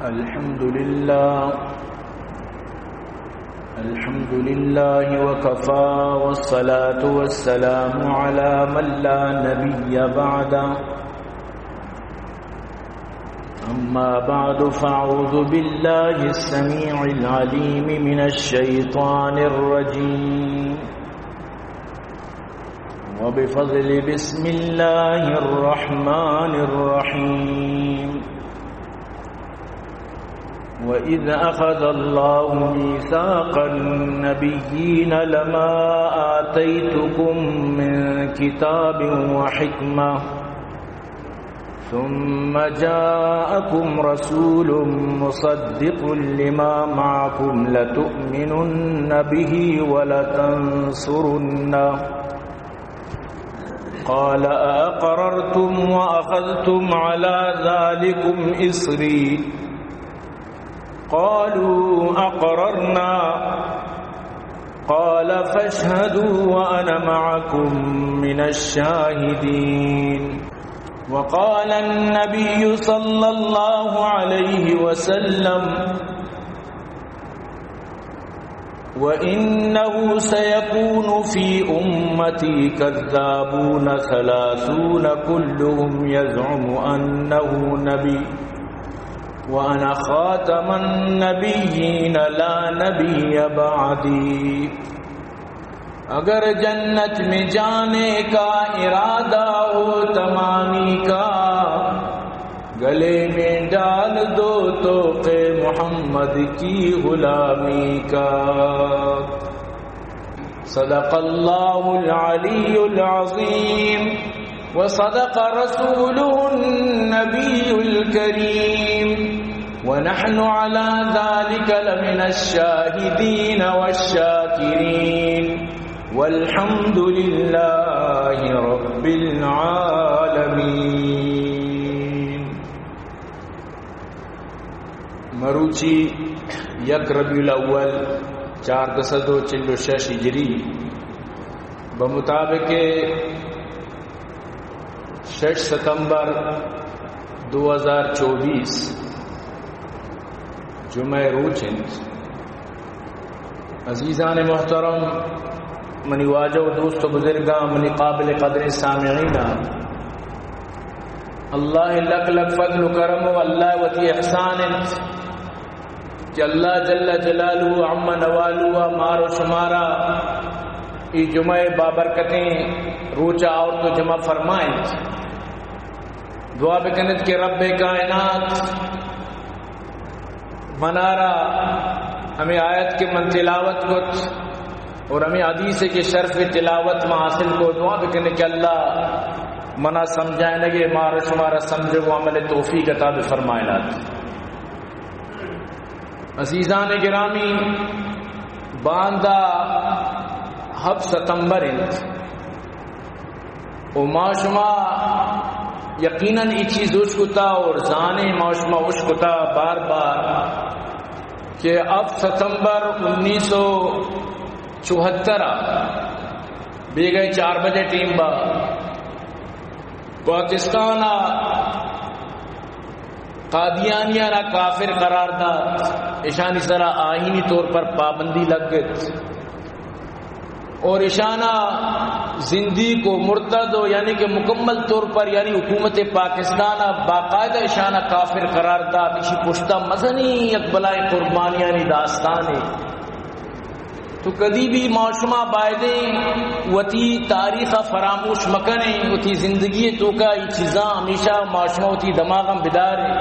الحمد لله. الحمد لله وكفى، والصلاة والسلام على من لا نبي بعده. أما بعد، فأعوذ بالله السميع العليم من الشيطان الرجيم. وبفضل بسم الله الرحمن الرحيم. وإذ أخذ الله ميثاق النبيين لما آتيتكم من كتاب وحكمة ثم جاءكم رسول مصدق لما معكم لتؤمنن به ولتنصرنه قال أأقررتم وأخذتم على ذلكم إصري قالوا أقررنا قال فاشهدوا وأنا معكم من الشاهدين. وقال النبي صلى الله عليه وسلم: وإنه سيكون في أمتي كذابون ثلاثون كلهم يزعم أنه نبي وأنا خاتم النبيين لا نبي بعدي. اگر جنت میں جانے کا ارادہ ہو تمامی کا، گلے میں ڈال دو طوق محمد کی غلامی کا۔ صدق الله العلي العظيم وصدق رسوله النبي الكريم ونحن على ذلك لمن الشاهدين والشاكرين والحمد لله رب العالمين. مروچی یک ربیع الاول، چاردہ سد و چل و شش ہجری، بمطابق شش ستمبر دو ہزار چوبیس، جمعہ روچ انت۔ عزیزان محترم، منی واجہ و دوست و بزرگاں، منی قابل قدریں سامعیناں، اللہ لک لک فضل و کرم و اللہ وتی احسان انت کہ اللہ جل جلالہ عم نوالہ مار و شمارا ای جمعہ بابرکتیں روچا آورت و جمع فرمائنت۔ دعا بکنت کہ رب کائنات منارا ہمیں آیت کہ من تلاوت کت اور ہمیں حدیث کہ شرف تلاوت ما حاصل کو، دعا بکنے کہ اللہ منا سمجھائنگے، مارا شمارا سمجھگ و عمل توفیق عطا بفرمائنات۔ عزیزان گرامی، باندا ہفت ستمبر انت۔ و ما شما یقیناً ای چیز اشکتا اور زانیں، ما شما اشکتا بار بار کہ ہفت ستمبر انیس سو چوہتر بیگہ چار بجے ٹیم با پاکستان قادیانیانا کافر قرار دات، اشانی سرا آئینی طور پر پابندی لگت اور اشانا زندیق و مرتد و یعنی کہ مکمل طور پر یعنی حکومت پاکستان باقاعدہ اشانا کافر قرار دات۔ اشی پشتا مزنی یک بلائیں قربانیانی داستانے۔ تو کدی بھی ما شما بایدیں وتی تاریخ فراموش مکنیں، وتی زندگی توکا ای چیزاں ہمیشہ ما شما وتی دماغاں بداریں۔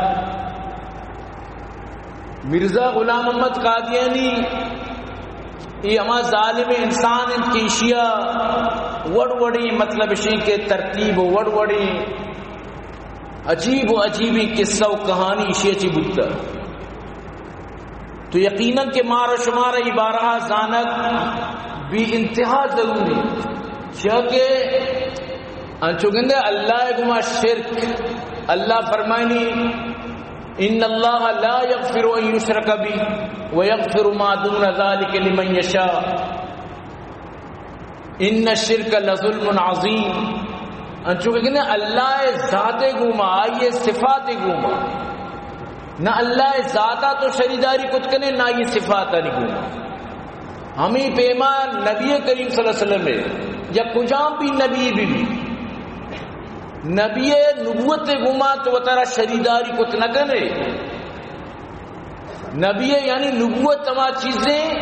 مرزا غلام محمد قادیانی ای ہما ظالم انسان انت کہ ایشیا وڑ وڑیں، مطلب اشیں کہ ترتیب و وڑ وڑیں عجیب و عجیبیں قصہ و کہانی ایشی چی بوتا۔ تو یقیناً کہ مارا شمارا ای بارہا زانگ بی انتہا ضروری، چیا کہ انچو گندے اللہ گما شرک، اللہ فرمائنی، ان اللہ لا یغفر ان یشرک بہ ویغفر ما دون ذلک لمن یشاء۔ ان الشرک لظلم عظیم۔ انچو کہ گندے اللہ ذات گوما، آئی صفات گوما، نہ اللہ ءِ ذات ءَ تو شریداری کت کنے، نہ آئی ءِ صفاتانی گوما۔ ہمے پیما نبی کریم صلی اللہ علیہ وسلم ءَ یا کجام بھی نبی بہ بی، نبی ءِ نبوت ءِ گوما تو وتارا شریداری کت نہ کنے۔ نبی ءِ یعنی نبوت ہما چیزیں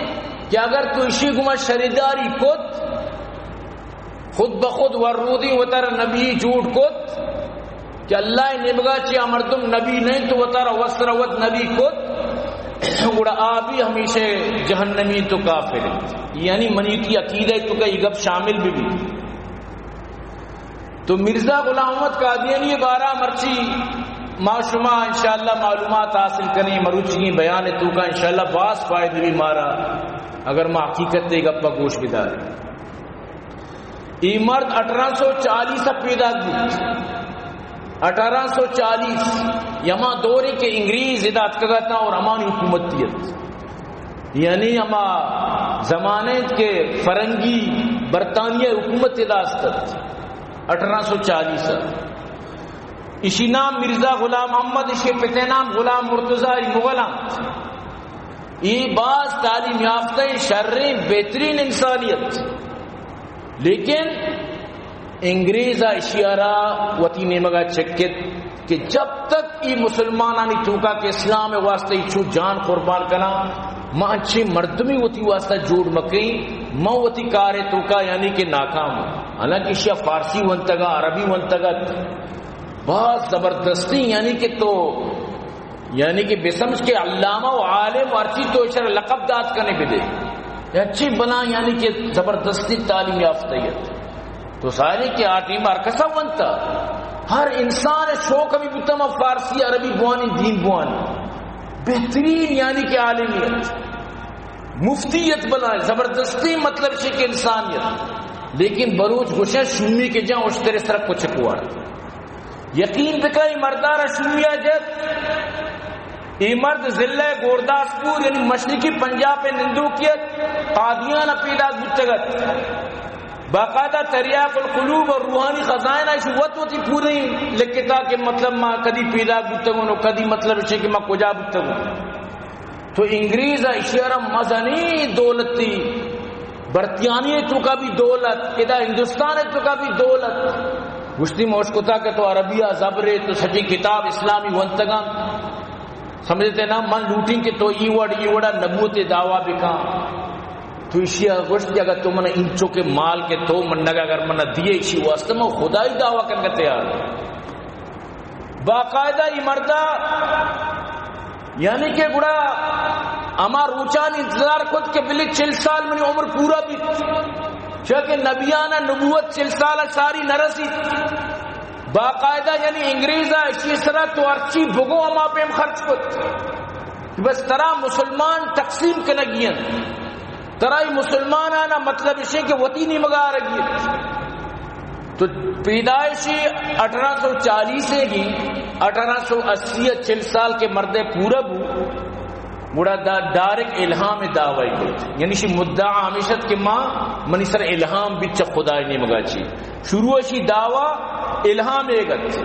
کہ اگر تو اشی گوما شریداری کت، خود بخود ورودی وتارا نبی جوڑ کت کہ اللہ ءِ نیمگا چہ آ مردم نبی نہ انت، تو وتارا وسرا وت نبی کت، گڑا آ بھی ہمیشہ جہنمی تو کافر انت۔ یعنی منی تی عقیدہ تو کا یہ گپ شامل بھی بھی۔ تو مرزا غلام محمد قادیانی بارہ مرچی ما شما انشاءاللہ معلومات حاصل کنیں، مروچی بیان تو کا انشاءاللہ باز فائدہ بھی مارا، اگر ما حقیقت تے گپ گوش بداریں۔ اے مرد اٹھارہ سو چالیس ءَ پیداک بوت۔ اٹھارہ سو چالیس، یما دورے کہ انگریز ادا اتکگ اتاں اور ہمانی حکومت تی ات۔ یعنی ہما زمانے کہ فرنگی برطانیہ حکومت ادا است ات۔ اٹھارہ سو چالیس ءَ۔ اشی نام مرزا غلام محمد، اشی پتے نام غلام مرتضی، ای مغل انت۔ ای باز تعلیم یافتہ شریں بہترین انسانیت، لیکن انگریز ءَ اشی ءَ را وتی نیمگ ءَ چکت کہ جب تک ای مسلمانانی توکا کہ اسلام ءِ واسطہ ای چو جان قربان کناں، ما انچیں مردمی وتی واسطہ جوڑ مکیں، ما وتی کار ءِ توکا یعنی کہ ناکام ہوں۔ حالانکہ اشی ءَ فارسی ونتگا، عربی ونتگت، باز زبردستی یعنی کہ تو یعنی کہ بسمجھ کہ علامہ و عالم و ہرچی تو اشرا لقب دات کنے بدے۔ یہ اچھی بنا یعنی کہ زبردستی تعلیم یافتہ ات۔ تو سارے کہ آ ٹیم ہر کسا ونتا۔ ہر انسان شوق بھی بوتا ما فارسی عربی بوانی دین بوانی۔ بہترین یعنی کہ عالمیت۔ مفتیت بنا زبردستی مطلب شے کہ انسانیت۔ لیکن بلوچ گوشے شومی کے جان اشترے سر کچھ کوار۔ یقین بکن، اے مردارا شومیا جت۔ اے مرد ضلع گورداسپور، یعنی مشرقی پنجاب ءِ نندوکی ات، قادیان ءَ پیداک بوتگ ات۔ باقاعدہ تریاق القلوب اور روحانی خزائن ءَ اش وت وتی پوریں لکھتا کہ مطلب ما کدی پیداک بوتگوں و کدی مطلب اشے کہ ما کجا بوتگوں۔ تو انگریز ءَ اشی ءَ را مزنیں دولتی، برطانیہ ءِ توکا بھی دولت، ادا ہندوستان ءِ توکا بھی دولت۔ گوشتی موش کتا کہ تو عربی ءَ زبرے، تو سجی کتاب اسلامی ونتگاں۔ سمجھتے نا، من لوٹیں کہ تو ای وڑ، ای وڑا نبوت دعویٰ بکاں۔ تو اشی ءَ گوشت کہ اگر تو من انچو کہ مال کہ تو منگا اگر من دیے، اشی واسطہ من خدائی دعویٰ کنگا تیار ہوں۔ باقاعدہ ای مردا یعنی کہ گڑا ہما روچان انتظار کت کہ بلے چل سال منی عمر پورا بیت، چونکہ نبیانہ نبوت چل سال ساری نہ رسیت۔ باقاعدہ یعنی انگریز ءَ اشی سرا تو ہرچی بگو ہما پیم خرچ کت کہ بس ترا مسلمان تقسیم کنگی انت۔ ترا ای مسلمانانا مطلب اشے کہ وتی نیمگا آرگی انت۔ تو پیدائشی اٹھارہ سو چالیس ءَ گی، اٹھارہ سو اسی ءَ چل سال کے مردے پورا بو، گڑا دا ڈائریکٹ الہام دعوی کت۔ یعنی شی مدعا ہمیش ات کہ ما منی سر الہام بیت چہ خدای نیمگا چی۔ شروع شی دعوی الہام ایگت۔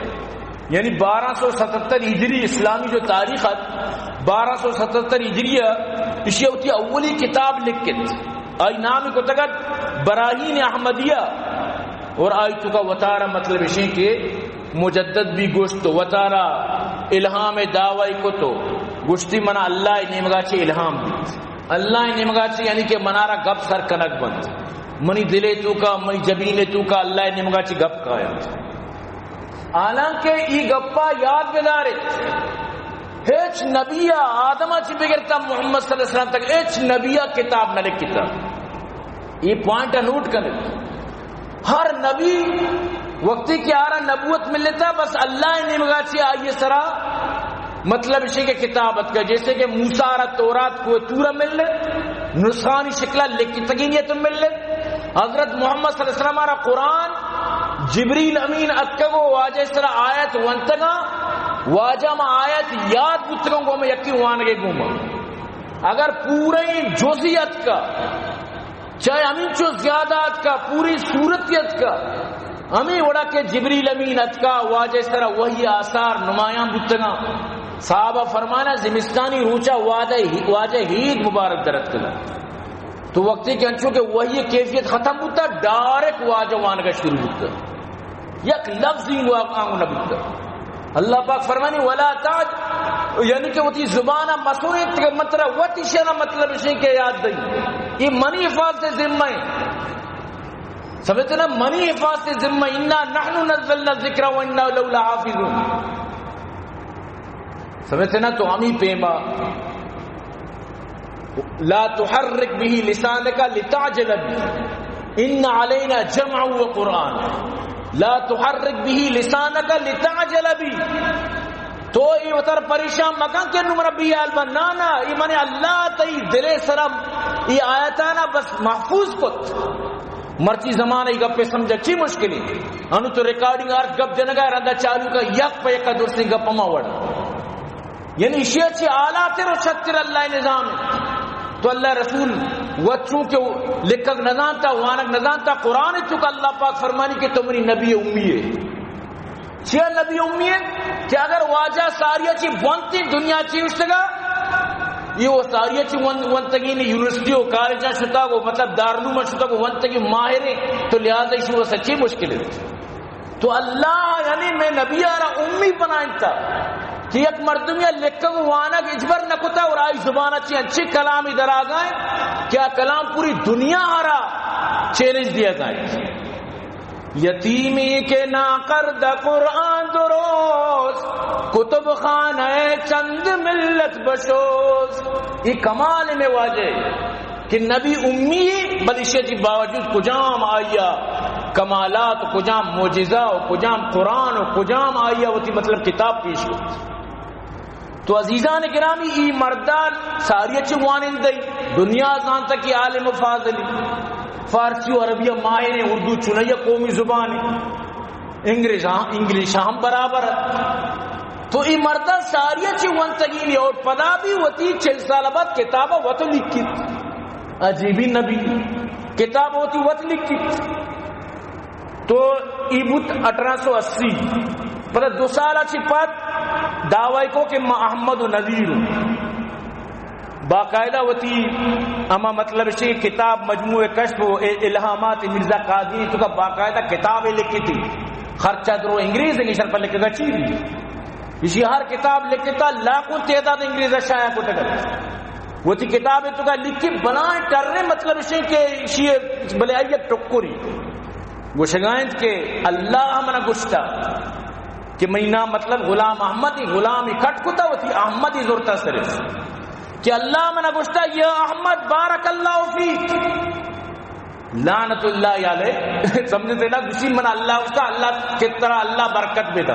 یعنی بارہ سو ستتر ہجری اسلامی جو تاریخ ات، بارہ سو ستتر ہجری ءَ اشی وتی اولی کتاب لکھت۔ آئی نام کتگ ات براہین احمدیہ۔ اور آئی توکا وتارا مطلب اشیں کہ مجدد بھی گوشت و وتارا الہام دعوی کت و گوشتی منا اللہ نیمگا چی الہام بیت۔ اللہ نیمگا چی یعنی کہ منارا گپ سر کنگ بنت۔ منی دلے توکا، منی جبینے توکا اللہ نیمگا چی گپ کاینت۔ حالانکہ ای گپا یاد بدارت، ہچ نبی آدم چی بگرتا محمد صلی اللہ علیہ وسلم تک ہچ نبی کتاب نہ لکھتا۔ ای پوائنٹ نوٹ کرے۔ ہر نبی وقتی کہ آرا نبوت ملتا، بس اللہ نیمگا چی آئیے سرا مطلب اشی کہ کتاب اتکا، جیسے کہ موسیٰ را تورات کوہ طور ملت، نسخانی شکلا لکھتگینیت ملت۔ حضرت محمد صلی اللہ علیہ وسلم را قرآن جبریل امین اتکگو، واجہ سرا آیت ونتگا، واجہ ما آیت یاد بوتگوں گو میں یکی وانگے گوما۔ اگر پورے جزئی اتکا، چاہے ہمینچو زیادہ اتکا، پوری صورت اتکا، ہمیں وڑا کہ جبریل امین اتکا، واجہ سرا وحی آثار نمایاں بوتگاں۔ صحابہ فرمانا، زمستانی روچا واجہ ہی-، واجہ عید مبارک درت کنا۔ تو وقتی کہ انچو کہ وحی کیفیت ختم بوتا، ڈائریکٹ واجہ وانگا شروع بوتا۔ یک لفظ ہی واقعا نہ بوتا۔ اللہ پاک فرمانی، "ولا تعج"، یعنی کہ وتی زبان مسوریت کہ مطلب وتی شنا مطلب شے کہ یاد دئی۔ یہ منی حفاظت ذمہ ہے۔ سمجھتے نا؟ منی حفاظت ذمہ، "انا نحن نزلنا الذکر و انا لہ لحافظون"۔ سمجھتے نا؟ تو ہمی پیما، "لا تحرک به لسانک لتعجل به، ان علینا جمعه و قرآن، لا تحرک به لسانک لتعجل به"۔ تو ای وتر پریشان مکن کہ نو منا بیال بن، نا، نا، ای من اللہ تئی دلے سرا ای آیتانا بس محفوظ کت۔ مرچی زمانہ ای گپے سمجھا چی مشکلی؟ انو تو ریکارڈنگ آرت گپ جنگا رندا چالو کا یک پہ یکا درسیں گپ ہما وڑ۔ یعنی اشیا چی اعلیٰ تر و شتر اللہ نظام ہے۔ تو اللہ رسول و چونکہ لکھگ نزانتا، وانگ نزانتا، قرآن چونکہ اللہ پاک فرمانی کہ تو منی نبی امی ہے۔ چیا نبی امی ہے کہ اگر واجہ ساریا چی بنتی دنیا چی اشتگا، یہ وہ ساریا چی ون-، ونتگین یونیورسٹی و کالجاں شتا گو، مطلب دارالعلوم شتا گو، ونتگی ماہریں، تو لہذا ایشی وہ سچی مشکل ہے۔ تو اللہ یعنی میں نبی آرا امی بنائنتا کہ یک مردم یا لکھگ و وانگ اجبر نہ کتا اور آئی زبان چی انچی کلامی درازائیں کہ آ کلام پوری دنیا آرا چیلنج دیا جائے۔ یتیمی کہ ناکرد قرآن دروست، کتب خانہ چند ملت بشوست۔ یہ کمال میں واجہ کہ نبی امی، بل ایشی چی باوجود کجام آئیا کمالات، کجام معجزہ و کجام قرآن و کجام آئیا وتی مطلب کتاب پیش کرت۔ تو عزیزان گرامی، ای مردان ساری چی وانندہ، دنیا زانتا کہ عالم و فاضلی، فارسی و عربی ماہر ہیں، اردو چنیا قومی زبان ہے، انگریز ہاں، انگلش ہم برابر ہے۔ تو ای مردان ساری چی وانتگینی اور پدا بھی وتی چل سال بعد کتاب وت لکھت۔ عجیبی نبی کتاب وتی وت لکھت۔ تو ای بوت اٹھارہ سو اسی۔ پدا دو سال چی پد دعوی کو کہ ما احمد و نذیر ہوں۔ باقاعدہ وتی اما مطلب شی کتاب مجموع کشف و الہامات مرزا قادی تو کا باقاعدہ کتاب لکھی تھی۔ خرچہ درو انگریز نشر پر لکھے گا چی بھی۔ اسی ہر کتاب لکھتا لاکھوں تعداد انگریز شائع کو تک۔ وتی کتاب تو کا لکھی بلائیں ٹرے مطلب شی کہ شی بلے آئی ٹکری۔ گوشگائیں کہ اللہ منا گشتا کہ مئی نام مطلب غلام احمد، غلامی کٹ کتا وتی احمدی زورتا سرس کہ اللہ منا گشتا، یا احمد بارک اللہ فیک، لعنت اللہ علیہ۔ سمجھتے نا؟ گوشی من اللہ گشتا، اللہ کترا اللہ برکت بدا۔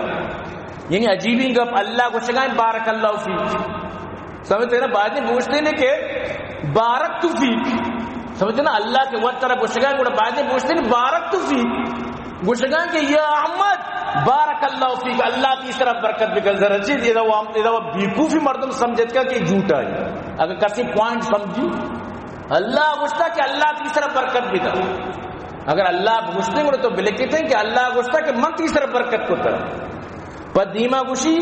یعنی عجیبی گپ، اللہ گوشگائیں بارک اللہ فیک۔ سمجھتے نا؟ بعد میں گوشتے نے کہ بارک تو فیک۔ سمجھتے نا؟ اللہ کے وقت طرح گوشگائیں، گوڑا بعد میں گوشتے نے بارک تو فیک۔ گوشگائیں کہ یا احمد بارک اللہ فیک، اللہ تئی سرا برکت بکن۔ ذرا چیز ادا وہ، ادا وہ بیوقوفی مردم سمجھت کا کہ جھوٹا ہے۔ اگر کسی پوائنٹ سمجھی، اللہ گوشتا کہ اللہ تئی سرا برکت بدا۔ اگر اللہ گوشتے گوڑا تو بلکتے ہیں کہ اللہ گوشتا کہ من تئی سرا برکت کو تا۔ پہ دیما گوشی،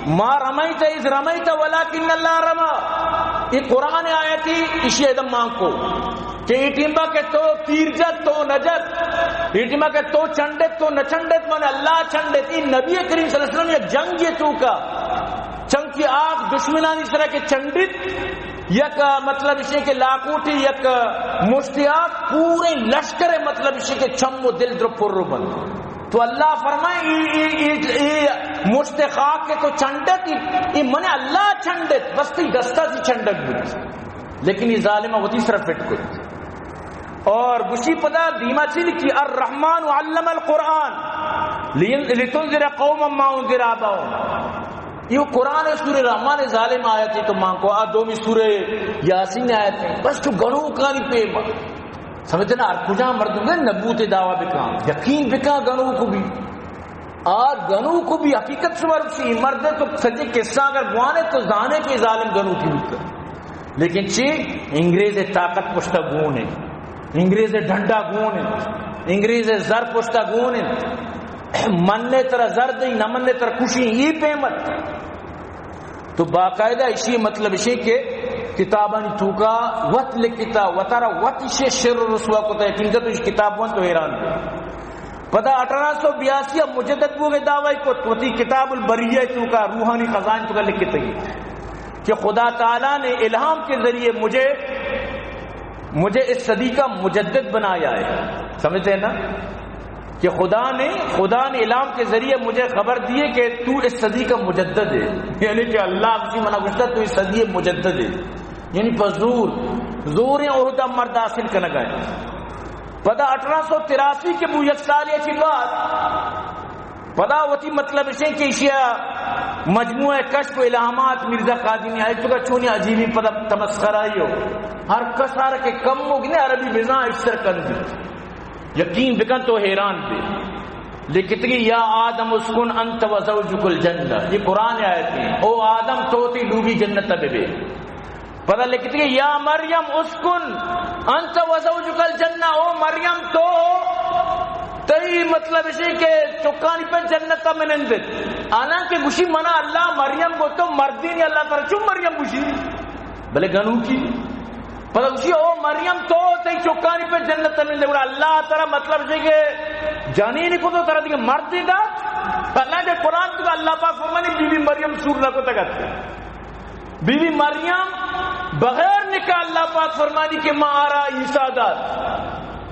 ما رمیت اذ رمیت ولکن اللہ رمی۔ یہ قرآن آیتی، اشی ادم مان کو کہ ای ٹیما کہ تو تیر جت تو نہ جت، ای ٹیما کہ تو چنڈت تو نہ چنڈت، من اللہ چنڈت۔ ای نبی کریم صلی اللہ علیہ وسلم یک جنگ یہ تو کا چنکی آگ دشمنانی سرا کہ چنڈت، یک مطلب اسی کہ لاکوٹی یک مشتی آگ پورے لشکر مطلب اسی کہ چم و دل در پر بند۔ تو اللہ فرمائے، ای، ای، ای، ای مشت خاک کہ تو چنڈت، ای، ای من اللہ چنڈت، بس تی دستا سی چنڈت بوت۔ لیکن ای ظالم وتی سر فٹ کت۔ اور گوشی پدا دیما چی لکھی، الرحمن علم القرآن لین-، لتنذر قوما ما انذر آباؤہم۔ یہ قرآن سورہ رحمان ظالم آیت ہے تو مان کو، آ دومی سورہ یاسین آیت ہے۔ بس تو گنوکانی پیما سمجھتے نا، ہر کجا مردم نے نبوت دعویٰ بکاں، یقین بکاں گنوک بھی۔ آ گنوک بھی حقیقت شما رکشی، مرد تو سجے قصہ اگر بوانے تو زانے کہ ظالم گنوکی بکا۔ لیکن چی؟ انگریز طاقت پشتا گون ہے، انگریز ڈھنڈا گون ہے، انگریز زر پشتا گون ہے۔ من نے ترا زر دی، نہ من نے ترا کشی، یہ پیمت۔ تو باقاعدہ اشی مطلب اشی کہ کتابانی توکا وت لکھتا، وتارا وت اشی شر و رسوا کتا، حقیقت اش کتاب ون تو حیران بے۔ پدا اٹھارہ سو بیاسی ء مجدد بوگ ء دعوی کت، وتی کتاب البریہ توکا، روحانی خزائن توکا لکھتگی کہ خدا تعالی نے الہام کے ذریعے مجھے، مجھے اس صدی کا مجدد بنایا ہے۔ سمجھتے ہیں نا؟ کہ خدا نے، خدا نے الہام کے ذریعے مجھے خبر دی ہے کہ تو اس صدی کا مجدد ہے، یعنی کہ اللہ اسی منا گشتا تو اس صدی مجدد ہے، یعنی پر زور، زور عہدہ مرد حاصل کنگا ہے۔ پدا اٹھارہ سو تراسی کے بو یک سال ایسی بات، پدا وتی مطلب اسے کہ اشیا مجموعہ کشف و الہامات مرزا قادمی آئی توکا چونی عجیبی پدا تمسخرائی ہو، ہر کسار کے کم ہو گنے عربی بزاں اشتر کن دی۔ یقین بکن تو حیران بے۔ لکھتگی، یا آدم اسکن انت و زوجک الجنہ، یہ قرآن آیت ہیں، او آدم تو تی لوگی جنت بے بے۔ پدا لکھتگی، یا مریم اسکن انت و زوجک الجنہ، او مریم تو تئی مطلب اسی کہ چکانی پر جنت میں نندت۔ آنان کہ گوشی منا اللہ مریم گو تو مردینی اللہ ترا چون مریم گوشی؟ بلے گنوکی۔ پدا گوشی، او مریم تو تئی چکانی پہ جنت ء نندے، گڑا اللہ ترا مطلب چے کہ جنینی کو تو ترا دیگہ مردی دات؟ اللہ کے قرآن تو اللہ پاک فرمانی بی بی مریم سور نہ کو تکت۔ بی بی مریم بغیر نکاح اللہ پاک فرمانی کہ ماں آرا عیسیٰ دات۔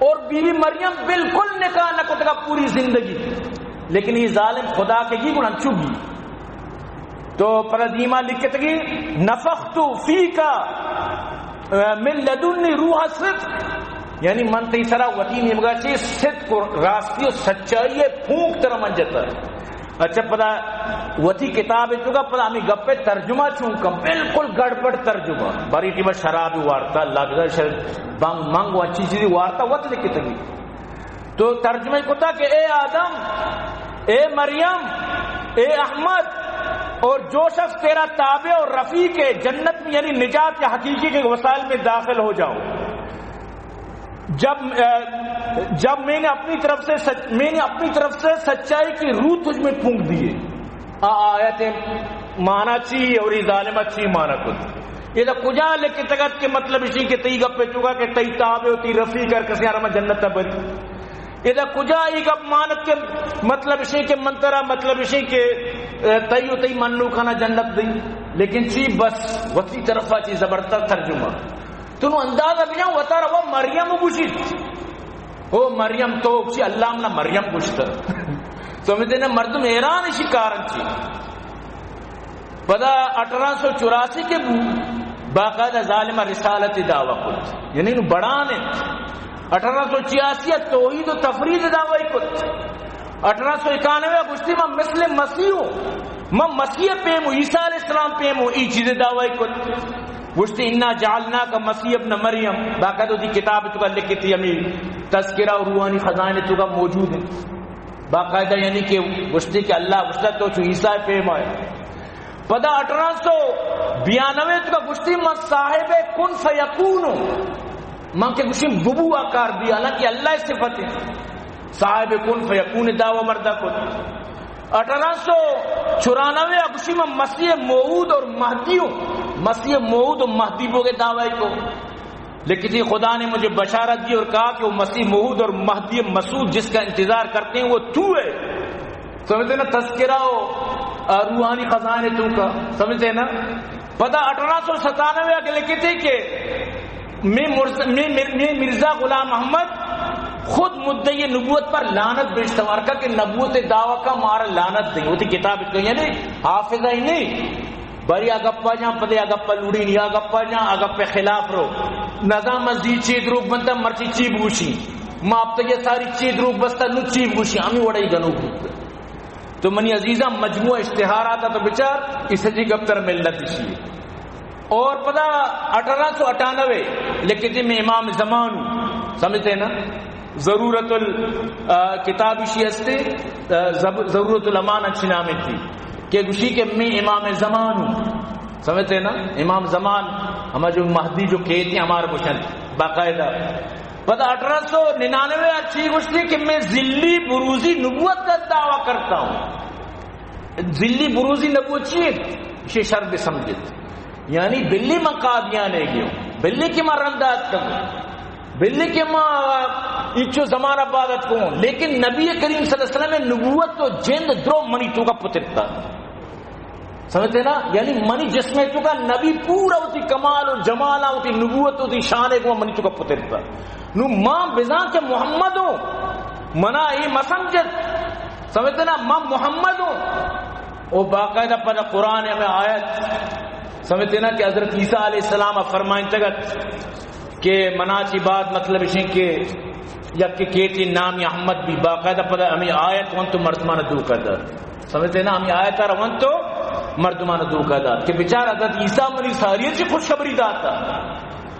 اور بی بی مریم بالکل نکاح نہ کو تکا پوری زندگی۔ لیکن یہ ظالم خدا کے گی گڑا چگی۔ تو پر دیما لکھتگی، نفخت فیک من لدنی روح الصدق، یعنی من تئی سرا وتی نیمگا چے صدق و راستی و سچائی پھونک ترا من جتا۔ اچھا، پدا وتی کتاب توکا پدا ہمیں گپے ترجمہ چون کم، بالکل گڑبڑ ترجمہ، باری ٹیما شراب وارتا، اللہ بزاں شر بنگ منگ و اچھی چیزی وارتا وت لکھتگی۔ تو ترجمہ کتا کہ اے آدم، اے مریم، اے احمد، اور جو شخص تیرا تابع اور رفیق ہے جنت میں، یعنی نجات کے حقیقی کے وسائل میں داخل ہو جاؤ۔ جب، اے، جب میں نے اپنی طرف سے سچ-، میں نے اپنی طرف سے سچائی کی روح تجھ میں پھونک دی ہے۔ آ آیت مانا چی اور یہ ظالمہ چی مانا کت؟ یہ تو کجا لکھتگت کہ مطلب اسی کہ تئی گپے توکا کہ تئی تابع و تئی رفیق ہر کسی آرما جنت بری۔ ادا کجا ای گپ مانت کہ مطلب اشی کہ من ترا مطلب اشی کہ، اے، تئی و تئی منوکانا جنت دی، لیکن چی بس وتی طرفا چی زبردست ترجمہ۔ تو نو اندازہ بجا وتارا وہ مریم گوشیت۔ او مریم تو چی اللہ منا مریم گوشتہ۔ سمجھتے نا مردم حیران اشی کارن چی۔ پدا اٹھارہ سو چوراسی کے بو، باقاعدہ ظالمہ رسالت دعویٰ کت، یعنی نو بڑان انت۔ اٹھارہ سو چھیاسی ء توحید و تفرید دعوی کت۔ اٹھارہ سو اکانوے ء گوشتی، من مثل مسیح ہوں، من مسیح پیم ہوں، عیسیٰ علیہ السلام پیم ہوں، ای چیز دعوی کت۔ گوشتی، انا جعلناک مسیح ابن مریم، باقاعدہ دی کتاب توکا لکھتی، ہمیں تذکرہ و روحانی خزانے توکا موجود ہیں باقاعدہ، یعنی کہ گوشتی کہ اللہ گوشتا تو چو عیسیٰ پیم آئے۔ پدا اٹھارہ سو بیانوے توکا گوشتی، من صاحب کن فیکون ہوں۔ من کہ گوشی ببو آ کار بی، حالانکہ اللہ صفت ہے۔ صاحب کن فیکون دعوی مردہ کت۔ اٹھارہ سو چورانوے آ گوشی، من مسیح موعود اور مہدی ہوں۔ مسیح موعود و مہدی بوگے دعوی کو۔ لیکن خدا نے مجھے بشارت دی اور کہا کہ وہ مسیح موعود اور مہدی مسعود جس کا انتظار کرتے ہیں، وہ تو ہے۔ سمجھتے نا؟ تذکرہ و، آ، روحانی خزانے توکا، سمجھتے نا؟ پدا اٹھارہ سو ستانوے آ لکھتے کہ میں مرز-، میں مر-، میں مرزا غلام احمد خود مدعی نبوت پر لعنت بیچتا ہوں، اور کہا کہ نبوت دعوی کا مارا لعنت دیں، وہ تھی کتاب، یعنی حافظہ ہی نہیں۔ بری آ گپا جاں، پدے آ گپا لوڑی نی، آ گپا جاں، آ گپے خلاف رو۔ نظام مزید چی دروگ بنتا، مرچی چی بگوشی۔ ما اب تک یہ ساری چی دروگ بستا، نو چی بگوشی، ہمیں وڑائی گنوک بوتا۔ تو منی عزیزاں، مجموعہ اشتہارات تو بچار، اس جی گپ تر ملت اسی۔ اور پدا اٹھارہ سو اٹھانوے لکھتے میں امام زمان ہوں، سمجھتے ہیں نا؟ ضرورت ال-، آ، کتاب اسی ہستے، آ، زب-، ضرورت الامان اچھی نام تھی کہ گوشی کہ میں امام زمان ہوں۔ سمجھتے ہیں نا؟ امام زمان، ہما جو مہدی جو کہتے ہیں ہمارے گوشن باقاعدہ۔ پدا اٹھارہ سو ننانوے اچھی گوشتی کہ میں ذلی بروزی نبوت کا دعویٰ کرتا ہوں۔ ذلی بروزی نبوت چی ہے؟ شے شر بسمجھت۔ یعنی بلے من قادیان ءَ گیوں، بلے کہ من رندا اتکگوں، بلے کہ من انچو زمانہ بعد اتکگوں، لیکن نبی کریم صلی اللہ علیہ وسلم ءِ نبوت ءُ جند درو منی توکا پترتا۔ سمجھتے نا؟ یعنی منی جسم ءِ توکا نبی پورا وتی کمال ءُ جمالا، وتی نبوت ءُ وتی شان ءَ گوں منی توکا پترتا۔ نو ما بزاں کہ محمد اوں، منا اے مسمجھت۔ سمجھتے نا؟ ما محمد اوں۔ او باقاعدہ پدا قرآن ءِ ہمے آیت، سمجھتے نا، کہ حضرت عیسیٰ علیہ السلام ءَ فرمائنتگ ات کہ منا چی بعد، مطلب اشیں کہ یک کیتی نامی احمد بی، باقاعدہ پدا ہمے آیت ونت ءُ مردمان دوکا دات۔ سمجھتے نا؟ ہمے آیت ءَ را ونت ءُ مردمان دوکا دات کہ بچار، حضرت عیسیٰ منی ساری چی خوشخبری داتا،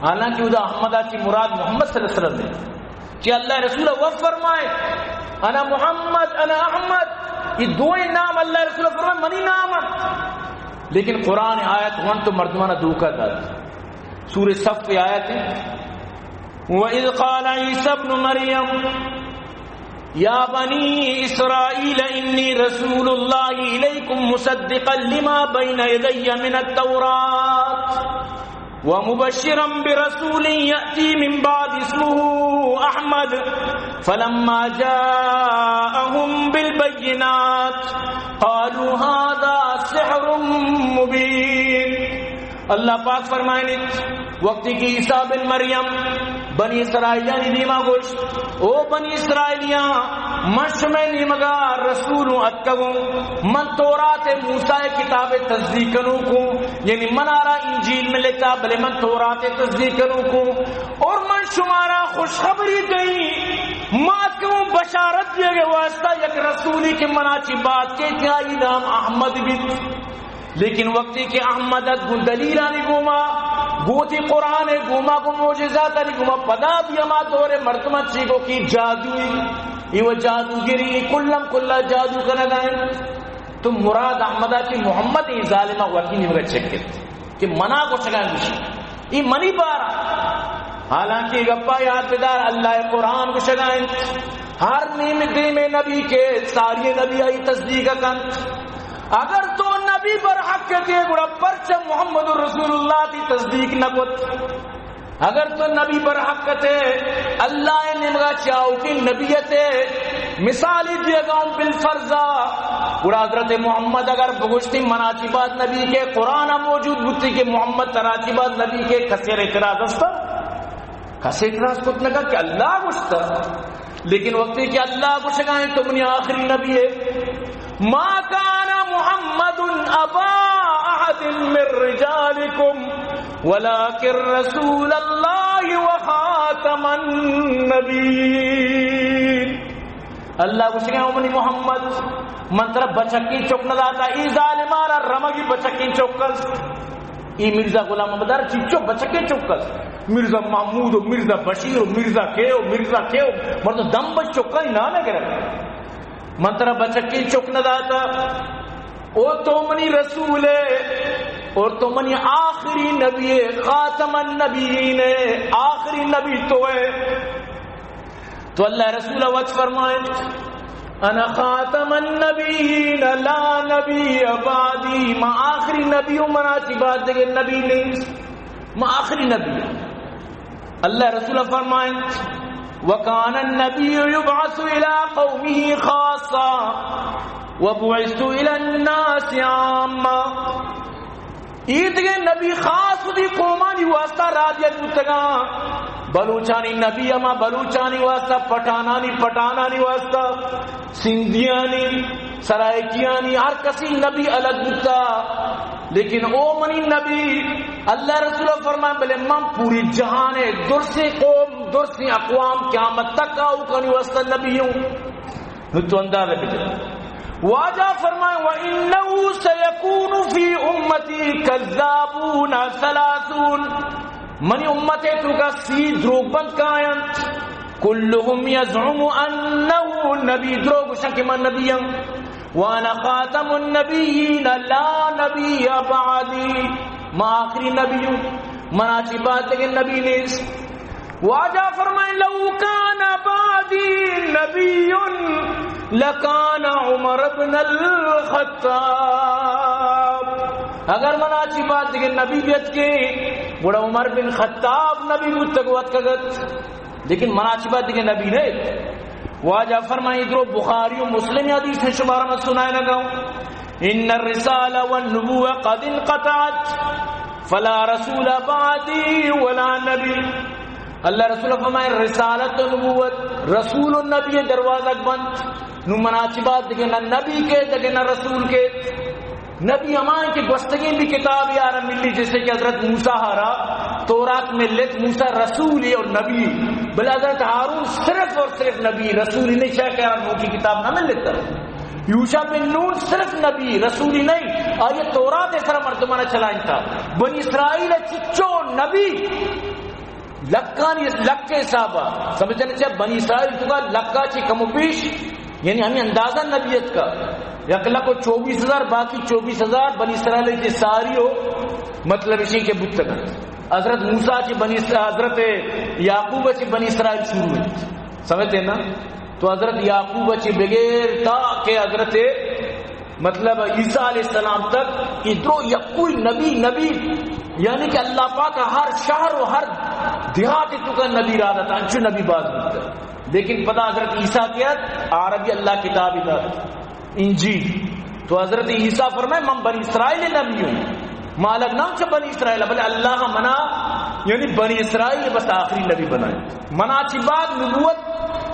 حالانکہ اودا احمد ءَ چی مراد محمد صلی اللہ علیہ وسلم ہے۔ کہ اللہ رسول ءَ وت فرمائے، انا محمد، انا احمد، اے دوئیں نام اللہ رسول ءَ فرمائے منی نام انت، لیکن قرآن ءِ آیت ونت ءُ مردمان دوکا دات۔ سورہ صف ءِ آیت ہے، وَإِذْ قَالَ عِيسَى ابْنُ مَرْيَمَ يَا بَنِي إِسْرَائِيلَ إِنِّي رَسُولُ اللَّهِ إِلَيْكُمْ مُصَدِّقًا لِمَا بَيْنَ يَدَيَّ مِنَ التَّوْرَاةِ وَمُبَشِّرًا بِرَسُولٍ يَأْتِي مِن بَعْدِي اسْمُهُ أَحْمَدُ، فَلَمَّا جَاءَهُم بِالْبَيِّنَاتِ قَالُوا هَٰذَا سِحْرٌ مُّبِينٌ۔ اللہ پاک فرمائنیت، وقتی کہ عیسیٰ بن مریم بنی اسرائیلیانی دیما گوشت، او بنی اسرائیلیاں، من شمئے نیمگا رسولوں اتکگوں، من تورات موسیٰ کتاب تصدیق کنوکوں، یعنی منارا انجیل ملتا، بلے من تورات تصدیق کنوکوں، اور من شمارا خوشخبری دئیں، ما اتکگوں بشارت دیگے واسطہ یک رسولی کہ منا چی بعد کئیت، آئی نام احمد بیت۔ لیکن وقتی کہ احمد ات گوں دلیلانی گوما، گوں وتی قرآن ءِ گوما، گوں معجزاتانی گوما، پدا بھی ہما دور ءِ مردماں چی گو کہ جادوئی، اے و جادوگری، کلم کلا جادو کنگا انت۔ تو مراد احمد ءَ چی محمد، اے ظالم ءَ وتی نیمگا چک ات کہ منا گوشگا انت گوشی، اے منی بارا۔ حالانکہ اے گپا یاد بدار، اللہ ءِ قرآن گوشگا انت، ہر نیم دیمے نبی کہ ساری نبی آئی تصدیق کنت۔ اگر تو نبی برحق اتے، گڑا پرچہ محمد رسول اللہ تئی تصدیق نہ کت؟ اگر تو نبی برحق اتے، اللہ ءِ نیمگا چی آؤکیں نبی اتے، مثالی دیگا اوں بالفرضا، گڑا حضرت محمد اگر بگوشتی منا چی بعد نبی کئے، قرآن ءَ موجود بوتی کہ محمد ترا چی بعد نبی کئے، کسے ءَ اعتراض استا؟ کسے اعتراض کت نہ کنت کہ اللہ گوشتا۔ لیکن وقتی کہ اللہ گوشگا انت تو منی آخری نبی ئے، ما کان محمد ابا احد من رجالکم ولکن رسول اللہ وخاتم النبیین۔ اللہ گوشگا، او منی محمد، من ترا بچکیں چک نہ داتا، اے ظالمانا رمگی بچکیں چک است۔ اے مرزا غلام محمد ءَ را چنچو بچکیں چک است۔ مرزا محمود و مرزا بشیر و مرزا کے و مرزا کے و مردم دم بچ چکانی نام ءَ گرگ۔ من ترا بچکیں چک نہ داتا۔ او تو منی رسول ئے اور تو منی آخری نبی ئے، خاتم النبیین ئے، آخری نبی تو ئے۔ تو اللہ رسول وت فرمائنت، انا خاتم النبیین لا نبی بعدی، ما آخری نبی ہوں، منا چی بعد دگہ نبی نیست، ما آخری نبی ہوں۔ اللہ رسول فرمائنت، وکان النبی یبعث الی قومه خاصة وبعثت الی الناس عامة۔ اے دگہ نبی خاص وتی قومانی واسطہ راہ دیگ بوتگاں۔ بلوچانی نبی ہما بلوچانی واسطہ، پٹھانانی پٹھانانی واسطہ، سندھیانی، سرائیکیانی، ہر کسی نبی الگ بوتا۔ لیکن او منی نبی، اللہ رسول فرمائے، بلے من پوری جہان درسیں قوم، درسیں اقوام قیامت تک آؤکانی واسطہ نبی ہوں۔ نو تو اندازہ بجن۔ واجہ فرمائے، وَإِنَّهُ سَيَكُونُ فِي أُمَّتِي كَذَّابُونَ ثَلَاثُونَ۔ منی امت ءِ توکا سی دروگ بند کاینت۔ كُلُّهُمْ يَزْعُمُ أَنَّهُ نبی، دروگ گوشن کہ من نبی ہم۔ وَأَنَا خَاتَمُ النَّبِيِّينَ لَا نَبِيَّ بَعْدِي۔ ما آخری نبی ہوں، منا چی بعد دگہ نبی نیست۔ واجہ فرمائے، لو کان بعدی نبی لکان عمر بن الخطاب۔ اگر منا چی بعد دگہ نبی بیت کہ گڑا عمر بن خطاب نبی بوتگ و اتکگت، لیکن منا چی بعد دگہ نبی نہ۔ واجہ فرمائی، درو بخاری و مسلم حدیث ہے، شمارا من سنائے نہ گاؤں، ان الرسالہ والنبوہ قد انقطعت فلا رسول بعدی ولا نبی۔ اللہ رسول فرمائے، رسالت و نبوت، رسول و نبی دروازگ بند، نو منا چی بعد دگہ نہ نبی کے، دگہ نہ رسول کے۔ نبی ہما انت کہ گوستگیں بھی کتاب یارا ملی، جیسے کہ حضرت موسیٰ ہارا تورات ملت، موسیٰ رسول اور نبی، بلے حضرت ہارون صرف اور صرف نبی، رسول نہیں، چاہے کہ یارا نوکی کتاب نہ ملتا۔ یوشع بن نون صرف نبی، رسول نہیں، آئیے تورات سر مردمانہ چلائیں تھا۔ بنی اسرائیل چچو نبی، لکانی، لک کے حسابا سمجھنے چاہے۔ بنی اسرائیل تو کا لکا چی کم و بیش، یعنی ہمیں اندازہ نبیت کا، یک لکھ و چوبیس ہزار، باقی چوبیس ہزار بنی اسرائیل چی ساری ہو، مطلب اسی کہ بتگن۔ حضرت موسیٰ چی بنی اسرائیل، حضرت یعقوب چی بنی اسرائیل شروع ہوئی، سمجھتے ہیں نا؟ تو حضرت یعقوب چی بغیر تا کہ حضرت مطلب عیسیٰ علیہ السلام تک ادرو یکوئی نبی، نبی، یعنی کہ اللہ پاک ہر شہر و ہر دیہات تو کا نبی را داتا، انچو نبی باز بوتا۔ لیکن پدا حضرت عیسیٰ کے ات، عربی اللہ کتاب دات، انجیل۔ تو حضرت عیسیٰ فرمائے، من بنی اسرائیل نبی ہوں، مالک نام چہ بنی اسرائیل، بلے اللہ منا، یعنی بنی اسرائیل بس آخری نبی بنائے۔ منا چی بعد نبوت،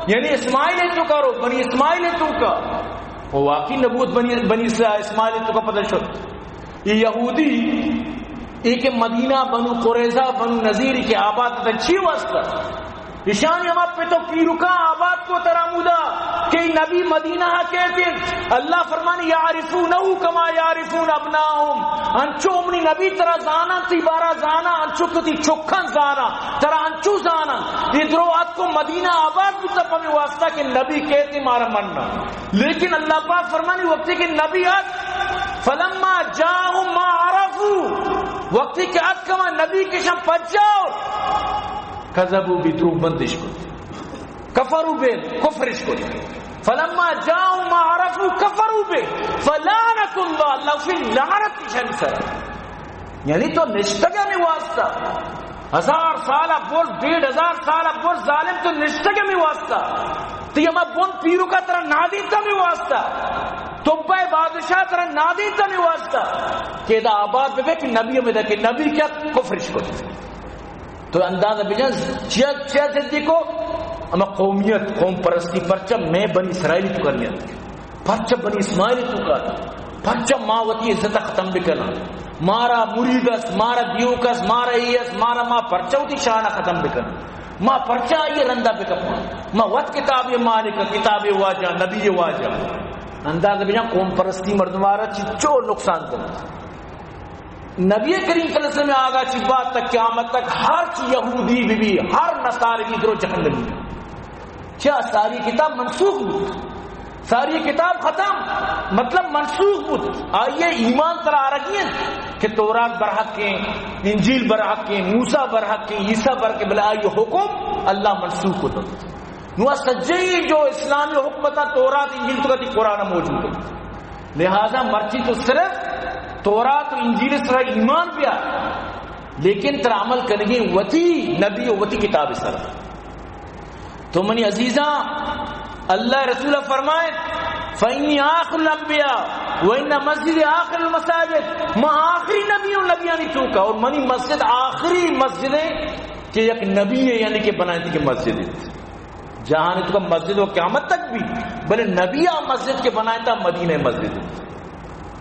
یعنی اسماعیل تو کرو، بنی اسماعیل تو کا۔ و واقعی نبوت بنی، بنی اسرائیل، اسماعیل تو کا پتہ شد۔ یہ یہودی، یہ کہ مدینہ، بنو قریظہ، بنو نذیر کے آباد تھا، چی واسطہ؟ ایشانی ہما پت و پیرکاں آباد کو ترا مودا کہ نبی مدینہ کہتے، اللہ فرمانی، یعرفونہ کما یعرفون ابناءہم، انچو منی نبی ترا زانا، تی بارا زانا، انچو کہ تی چکاں زانا، ترا انچو زانا۔ یہ درو ات کو مدینہ آباد بوتا پمی واسطہ کہ نبی کہتے مارا مننا۔ لیکن اللہ پاک فرمانی، وقتی کہ نبی ات، فلما جاءہم ما عرفوا، وقتی کہ ات کما نبی کشاں پجاؤ، کذبوا، بی دروگ بندش کت، کفروا بی، کفرش کت۔ فلما جاءہم ما عرفوا کفروا بی، فلعنت اللہ، اللہ فی لعنت شن سر۔ یعنی تو نشتگ ہمے واسطہ، ہزار سال ءَ برز، ڈیڑھ ہزار سال ءَ برز ظالم تو نشتگ ہمے واسطہ۔ تئی ہما بن پیرک ءَ ترا نادینت ہمے واسطہ۔ توبہ بادشاہ ترا نادینت ہمے واسطہ کہ ادا آباد بہ بئے کہ نبی ہمے دا کہ نبی کیا کفرش کت۔ تو اندازہ بجن چیا، چیا ضدی کو؟ ہما قومیت، قوم پرستی، پرچہ مئے بنی اسرائیلی تو کا نیت۔ پرچہ بنی اسماعیل تو کا، پرچہ ما وتی عزت ختم بکنا، مارا مرید اس، مارا دیوک اس، مارا ای اس، مارا ما پرچہ وتی شان ختم بکنا، ما پرچہ آئی رندا بکپا، ما وت کتاب مالک، کتاب واجہ، نبی واجہ۔ انداز بجن قوم پرستی مردمارا چچو نقصان دنت۔ نبی کریم صلی اللہ علیہ وسلم آگا چی بات تک قیامت تک ہر چی یہودی بی بی، ہر نصارگی درو جہنمی۔ چیا؟ ساری کتاب منسوخ بود، ساری کتاب ختم، مطلب منسوخ بود۔ آئیے ایمان ترا آرگی انت کہ تورات برحق ہیں، انجیل برحق ہیں، موسیٰ برحق ہیں، عیسیٰ برحق ہیں، بلے آئی حکم اللہ منسوخ کت۔ نو سجئی جو اسلامی حکمت تورات انجیل تو کتی قرآن موجود ہے۔ لہذا مرچی تو صرف تورات و انجیل سرا ایمان بیا، لیکن ترا عمل کنگی وتی نبی و وتی کتاب سرا۔ تو منی عزیزاں، اللہ رسول فرمائے، فإني آخر الأنبياء وإن مسجدي آخر المساجد، ما آخری نبی ہوں نبیانی توکا، اور منی مسجد آخری مسجد ہے کہ یک نبی ہے، یعنی کہ بنائیں کہ مسجد ہے۔ جہان تو مسجد و قیامت تک بھی، بلے نبی آ مسجد کے بنائیں تا مدینہ مسجد۔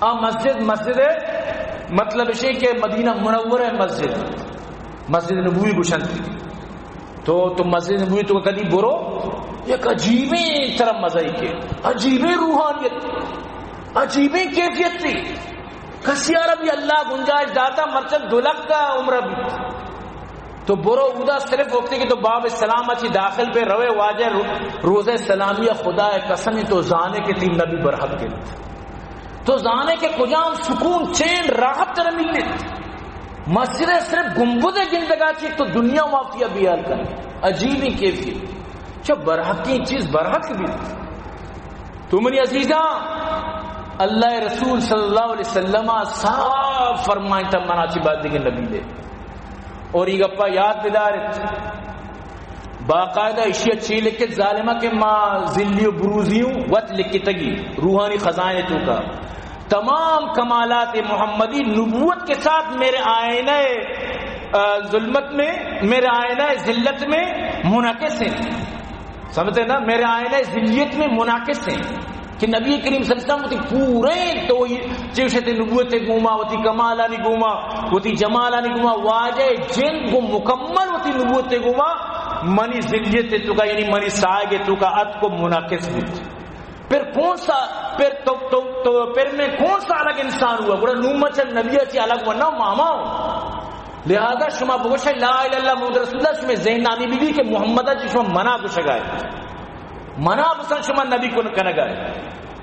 آ مسجد، مسجد ہے، مطلب اسے کہ مدینہ منورہ مسجد، مسجد نبوی گشنتی۔ تو، تو مسجد نبوی تو کدی برو، یک عجیبیں طرح مزہ کے، عجیبیں روحانیت، عجیبیں کیفیت تھی۔ کسی عرب یہ اللہ گنجائش داتا، مرچن دو لکھ کا عمرہ بھی۔ تو برو اودا صرف وقتی کہ تو باب سلام اچی داخل پہ روے واجہ رو-، روزہ سلامی خدا قسم تو زانے کہ تین نبی برحق کے۔ تو زانے کہ کجام سکون، چین، راحت تر ملت۔ مسجد صرف گنبد گندگا چی تو دنیا مافیا بیال کن۔ عجیبی کیفیت۔ چہ برحقی چیز برحق بھی۔ تو منی عزیزاں، اللہ رسول صلی اللہ علیہ وسلم سارا فرمائیں تا منا چی بعد دیگه نبی دے۔ اور یہ گپا یاد بدارت، باقاعدہ اشیا چی لکھت ظالمہ کہ ما ذلی و بروزی ہوں، وت لکھتگی روحانی خزانے تو کا تمام کمالات محمدی نبوت کے ساتھ میرے آئینہ، آ، ظلمت میں، میرے آئینہ ذلت میں منعکس ہیں۔ سمجھتے ہیں نا؟ میرے آئینہ ذلیت میں منعکس ہیں کہ نبی کریم صلی اللہ علیہ وسلم وتی پورے تو چوشت نبوت گوما، وتی کمالانی گوما، وتی جمالانی گوما، واجہ جند گو مکمل وتی نبوت گوما منی ذلیت تو کا، یعنی منی سائے تو کا ات کو منعکس بوت۔ پھر کون سا، پھر تو، تو، تو، پھر میں کون سا الگ انسان ہوا؟ گڑا نوں ما چہ نبی چی الگ ہوا؟ نہ ماما ہوں۔ لہذا شما بگوشے لا الہ الا اللہ محمد رسول اللہ، شما ذہن نامی بی بی کہ محمد چی شما منا گوشگائے، منا بسن شما نبی کن کنگائے۔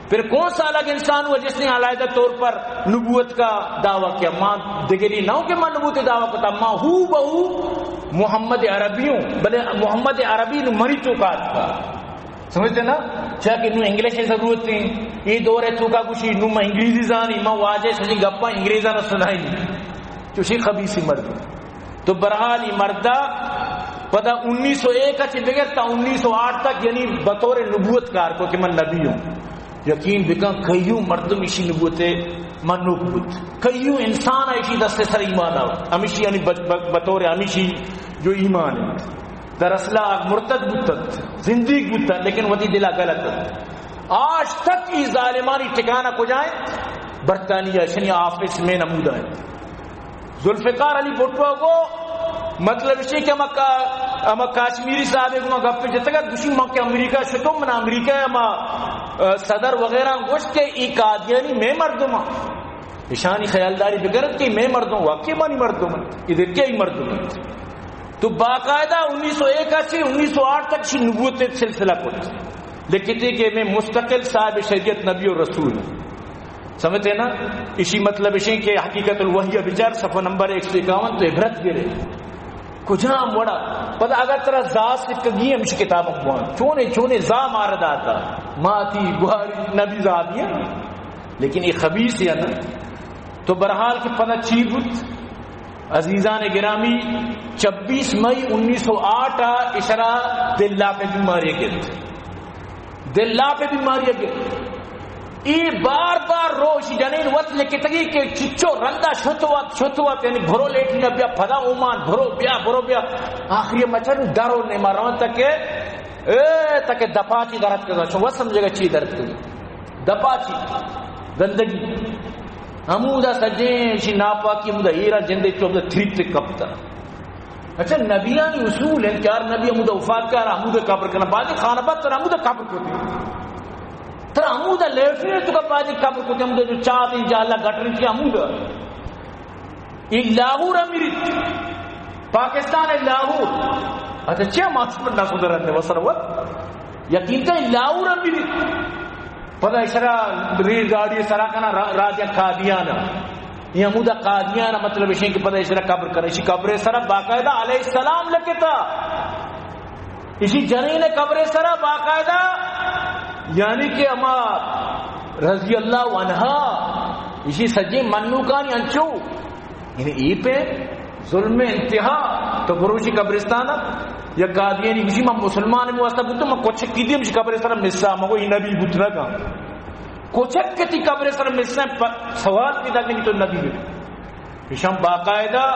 پھر کون سا الگ انسان ہوا جس نے علیحدہ طور پر نبوت کا دعویٰ کیا؟ ما دگری نہ ہوں کہ ما نبوت دعویٰ کرتا، ما ہو بہو محمد عربی ہوں، بلے محمد عربی نو مری تو کا تھا۔ سمجھتے نا؟ چاہے کہ نوں انگلش ضرورت تھی، یہ دور ہے تو کا کچھ نوں میں انگریزی زانی، میں واجہ سجی گپا انگریزاں نہ سنائی۔ چوشی خبیثی مرد۔ تو برحال یہ مردہ پدا انیس سو ایک چی بگر تا انیس سو آٹھ تک، یعنی بطور نبوت کار کو کہ من نبی ہوں۔ یقین بکن کئیوں مردم اشی نبوت منوک بوت، کئیوں انسان اشی دست سر ایمان آو، ہمیشی یعنی بط-، بط-، بطور ہمیشی جو ایمان ہے۔ دراصل آ مرتد بوتت، زندیق بوتت، لیکن وتی دلا غلط ات۔ آج تک ای ظالمانی ٹھکانہ کجا انت؟ برطانیہ، شنی آفس میں نمودہ انت۔ ذوالفقار علی بھٹو کو مطلب اسی کہ ہما کا-، ہما کاشمیری صاحب کو گپ جتگا گوشی ما کہ امریکہ شتو، من امریکہ ہما، آ، صدر وغیرہ گوشت کہ ای قادیانی میں مردم ہاں۔ اشانی خیالداری بکرت کہ میں مردم، واقعی منی مردم انت، ادھر کیا ہی مردم انت۔ تو باقاعدہ انیس سو ایک چی انیس سو آٹھ تک شی نبوت سلسلہ کت، لکھتے کہ میں مستقل صاحب شریعت نبی و رسول۔ سمجھتے نا؟ اشی مطلب اشیں کہ حقیقت الوحیہ بچار صفحہ نمبر ایک سو اکاون تو عبرت گرے۔ کجام وڑا؟ پدا اگر ترا زا سکگی ہمش کتاب بوان۔ چونے چونے زا مار داتا۔ ماتی گواری نبی زا دیا۔ لیکن یہ خبیث یا نا؟ تو برحال کہ پدا چی بوت؟ عزیزان گرامی، چبیس مئی انیس سو آٹھ آ اشرا دل لاپ بیماری گرت۔ دل لاپ بیماری گرت۔ ای بار بار روش جنین وت لکھتگی کہ چچو رندا شتوت، شتوت، یعنی بھرو لیٹرین بیا پدا اومان، بھرو بیا، بھرو بیا۔ آخری مچن درو نیما رون تک کہ، اے، تک دپا چی درد کزا، چون وت سمجھے گا چی درد کزا۔ دپا چی؟ گندگی۔ ہمودا سجیں شی ناپاکی ہمودا ایرا جندے چوبدا تھریت کپتا۔ اچھا، نبیانی اصول ہیں، چار نبی ہمودا وفات کار ہمودا قبر کنا، بعد خان آباد تر ہمودا قبر کوتے۔ تر ہمودا لیٹرین تو کا بعد قبر کوتے، ہمودا جو چاہ دیں جالا گٹر کی ہمودا۔ اے لاہور امیریت، پاکستان اے لاہور۔ اچھا، چیا ماسپٹ نہ سدرن نے وسر وت؟ یقین تا اے لاہور امیریت۔ پدا اشرا ریل گاڑی سرا کنا را-، راجہ قادیان۔ یہ ہمودا قادیان مطلب اشیں کہ پدا اشرا قبر کرے۔ اشی قبر سرا باقاعدہ علیہ السلام لکھتا۔ اشی جنین قبر سرا باقاعدہ، یعنی کہ اما رضی اللہ عنہا، اشی سجی منوکانی انچو۔ یعنی ای پہ ظلم انتہا۔ تو بروشی قبرستان یا قادیانی گوشی من مسلمان ہم واسطہ بوتو، من کچک کی دیم قبر سر مسا، مگو ای نبی بوت نہ کا۔ کچک کتی قبر سر مسا، پ-، سوال پیدا کنی تو نبی بوت۔ ایشان باقاعدہ